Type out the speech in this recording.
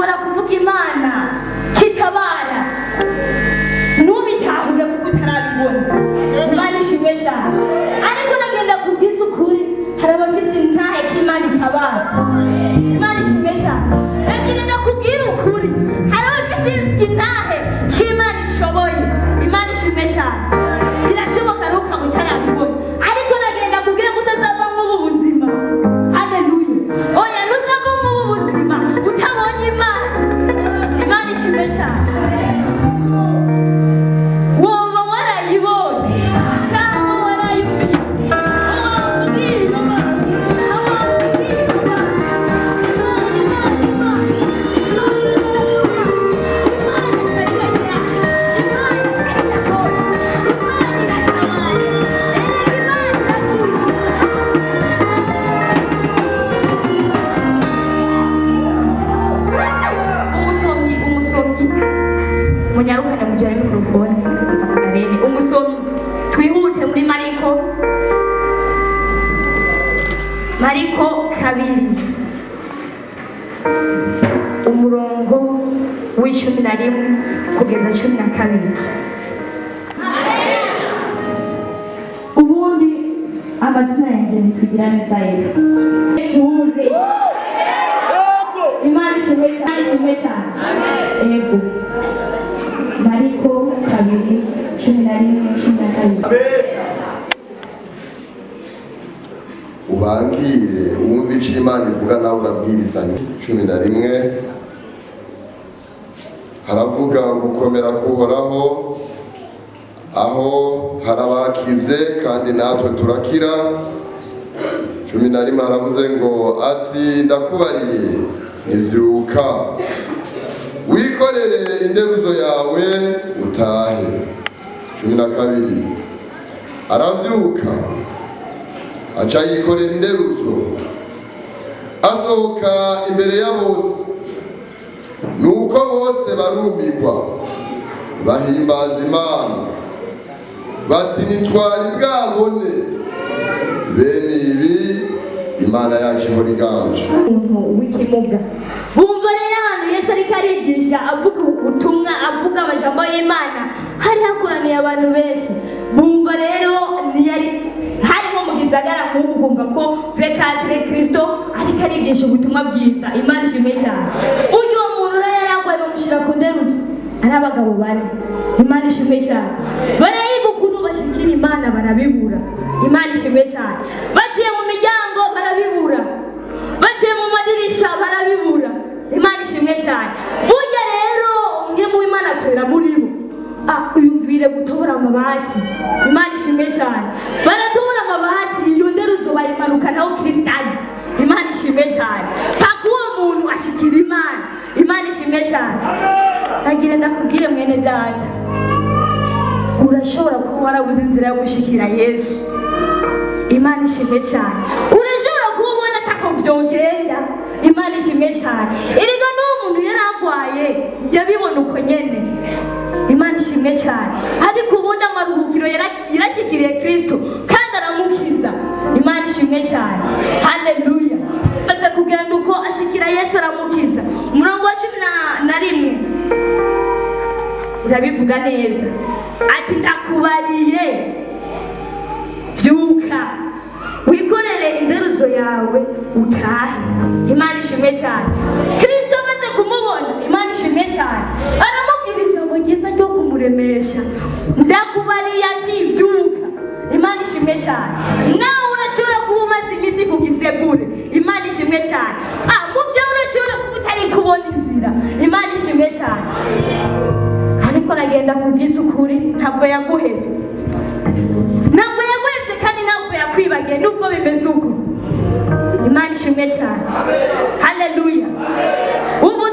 Urashobora kuvuga Imana kitabara ntubitahure kuko utarabibona. Imana ishimwe cyane. Ariko nagenda kubwiza ukuri, hari abafise intahe ko Imana itabara. Imana ishimwe cyane. Nagira ndakubwira ukuri, hari abafise intahe ko Imana ishoboye. Imana ishimwe cyane. Birashoboka rero ukaba utarabibona, ariko nagenda kubwira ko utazava nk'ubu buzima. Haleluya! Oya, ntuzava nk'ubu buzima utabonye Imana. Imana ishimwe cyane. Woba warayibonye cyangwa warayumviye? Wabwira Imana, wabwira Imana, Imana, Imana, Imana itaribanya, Imana itarikakora, Imana iratabara, erega Imana irakiza. Umusomyi, umusomyi, munyarukane mujyane mikorofone arebe umusomyi. Twihute muri Mariko, Mariko 2, umurongo w'11 kugeza 12. Ubundi amazina yanjye nitugira neza yera shure. Imana ishimwe cyane, ishimwe cyane. Yego, Mariko 2, 11, 12. Ubangire wumve icyo Imana ivuga, nawe urabwiriza. Ni 11, haravuga gukomera k'Uhoraho, aho harabakize kandi natwe turakira. 11 haravuze ngo ati: "Ndakubariye, nivyuka wikorere inderuzo yawe utahe." 12, aravyuka aca yikorera inderuzo, asohoka imbere ya bose. Nuko bose barumirwa, bahimbaza Imana bati: "Ntitwari bwabone bene ibi, Imana yacu ihora iganje." Umuntu w'ikimuga bumva rero ahantu Yesu ariko arigisha, avuga ubutumwa, avuga amajambo y'Imana, hari hakoraniye abantu benshi. Bumva rero ntiyari hari nko mu gisagara nk'ubu, kumva ko vekatire Kristo ariko arigisha ubutumwa bwiza. Imana ishimwe cyane. Uyu uwo muntu rero yari arwaye, bamushyira ku nderuzo ari abagabo bane. Imana ishimwe cyane. Barayiga ukuntu bashikira Imana, barabibura. Imana ishimwe cyane. Baciye mu miryango barabibura, baciye mu madirisha barabibura. Imana ishimwe cyane. Burya rero umwe mu Imana akorera muri bo. Ah, uyumvire gutobora amabati. Imana ishimwe cyane. Baratobora amabati, iyo nderuzo bayimanuka naho Kristali. Imana ishimwe cyane. Paka uwo muntu ashikira Imana. Imana ishimwe cyane. Nagira ndakubwire mwene data, urashobora kuba warabuze inzira yo gushikira Yesu. Imana ishimwe cyane. Urashobora kuba ubona atako vyogenda. Imana ishimwe cyane. Erega n'uwo muntu yari arwaye yabibona uko nyene. Imana ishimwe cyane. Ariko ubundi amaruhukiro yarashyikiriye Kristo kandi aramukiza. Imana ishimwe cyane. Haleluya! Maze kugenda uko ashikira Yesu, aramukiza. Umurongo wa 11 urabivuga neza ati: "Ndakubariye, byuka wikorere inderuzo yawe utahe." Imana ishimwe cyane. Kristo amaze kumubona, Imana ishimwe cyane, aramubwira ijambo ryiza ryo kumuremesha: "Ndakubariye ati byuka." Imana ishimwe cyane. Nawe urashobora kuba umaze iminsi ku gisegure. Imana ishimwe cyane. Ah, mu byo urashobora kuba utari kubona inzira. Imana ishimwe cyane. Ariko nagenda kubwiza ukuri, ntabwo yaguhebye, ntabwo yaguhebye kandi ntabwo yakwibagiye nubwo bimeze uko. Imana ishimwe cyane. Haleluya! Ubu